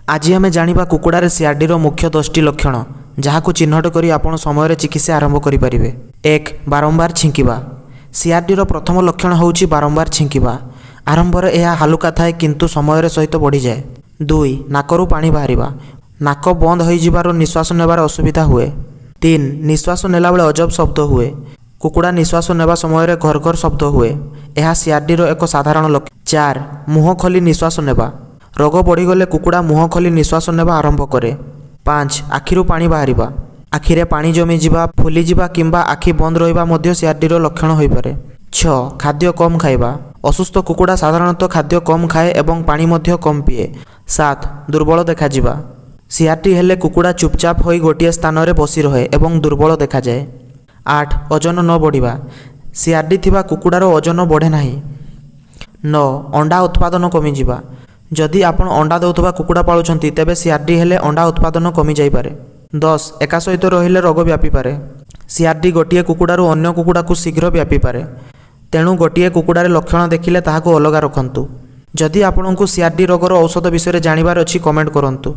ଆଜି ଆମେ ଜାଣିବା କୁକୁଡ଼ାରେ ସିଆର୍ଡିର ମୁଖ୍ୟ 10ଟି ଲକ୍ଷଣ, ଯାହାକୁ ଚିହ୍ନଟ କରି ଆପଣ ସମୟରେ ଚିକିତ୍ସା ଆରମ୍ଭ କରିପାରିବେ। 1, ବାରମ୍ବାର ଛିଙ୍କିବା। ସିଆର୍ଡିର ପ୍ରଥମ ଲକ୍ଷଣ ହେଉଛି ବାରମ୍ବାର ଛିଙ୍କିବା। ଆରମ୍ଭରେ ଏହା ହାଲୁକା ଥାଏ, କିନ୍ତୁ ସମୟରେ ସହିତ ବଢ଼ିଯାଏ। 2, ନାକରୁ ପାଣି ବାହାରିବା। ନାକ ବନ୍ଦ ହୋଇଯିବାରୁ ନିଶ୍ୱାସ ନେବାରେ ଅସୁବିଧା ହୁଏ। 3, ନିଶ୍ୱାସ ନେଲାବେଳେ ଅଜବ ଶବ୍ଦ ହୁଏ। କୁକୁଡ଼ା ନିଶ୍ୱାସ ନେବା ସମୟରେ ଘର ଘର ଶବ୍ଦ ହୁଏ। ଏହା ସିଆର୍ଡିର ଏକ ସାଧାରଣ ଲକ୍ଷଣ। 4, ମୁହଁ ଖୋଲି ନିଶ୍ୱାସ ନେବା। ରୋଗ ବଢ଼ିଗଲେ କୁକୁଡ଼ା ମୁହଁ ଖୋଲି ନିଶ୍ୱାସ ନେବା ଆରମ୍ଭ କରେ। 5, ଆଖିରୁ ପାଣି ବାହାରିବା। ଆଖିରେ ପାଣି ଜମିଯିବା, ଫୁଲିଯିବା କିମ୍ବା ଆଖି ବନ୍ଦ ରହିବା ମଧ୍ୟ ସିଆର୍ଡିର ଲକ୍ଷଣ ହୋଇପାରେ। 6, ଖାଦ୍ୟ କମ୍ ଖାଇବା। ଅସୁସ୍ଥ କୁକୁଡ଼ା ସାଧାରଣତଃ ଖାଦ୍ୟ କମ୍ ଖାଏ ଏବଂ ପାଣି ମଧ୍ୟ କମ୍ ପିଏ। 7, ଦୁର୍ବଳ ଦେଖାଯିବା। ସିଆର୍ଡି ହେଲେ କୁକୁଡ଼ା ଚୁପଚାପ ହୋଇ ଗୋଟିଏ ସ୍ଥାନରେ ବସି ରହେ ଏବଂ ଦୁର୍ବଳ ଦେଖାଯାଏ। 8, ଓଜନ ନ ବଢ଼ିବା। ସିଆର୍ଡି ଥିବା କୁକୁଡ଼ାର ଓଜନ ବଢ଼େ ନାହିଁ। 9, ଅଣ୍ଡା ଉତ୍ପାଦନ କମିଯିବା। ଯଦି ଆପଣ ଅଣ୍ଡା ଦେଉଥିବା କୁକୁଡ଼ା ପାଳୁଛନ୍ତି, ତେବେ ସିଆର୍ଡି ହେଲେ ଅଣ୍ଡା ଉତ୍ପାଦନ କମିଯାଇପାରେ। 10, ଏକା ସହିତ ରହିଲେ ରୋଗ ବ୍ୟାପିପାରେ। ସିଆର୍ଡି ଗୋଟିଏ କୁକୁଡ଼ାରୁ ଅନ୍ୟ କୁକୁଡ଼ାକୁ ଶୀଘ୍ର ବ୍ୟାପିପାରେ। ତେଣୁ ଗୋଟିଏ କୁକୁଡ଼ାରେ ଲକ୍ଷଣ ଦେଖିଲେ ତାହାକୁ ଅଲଗା ରଖନ୍ତୁ। ଯଦି ଆପଣଙ୍କୁ ସିଆର୍ଡି ରୋଗର ଔଷଧ ବିଷୟରେ ଜାଣିବାର ଅଛି, କମେଣ୍ଟ କରନ୍ତୁ।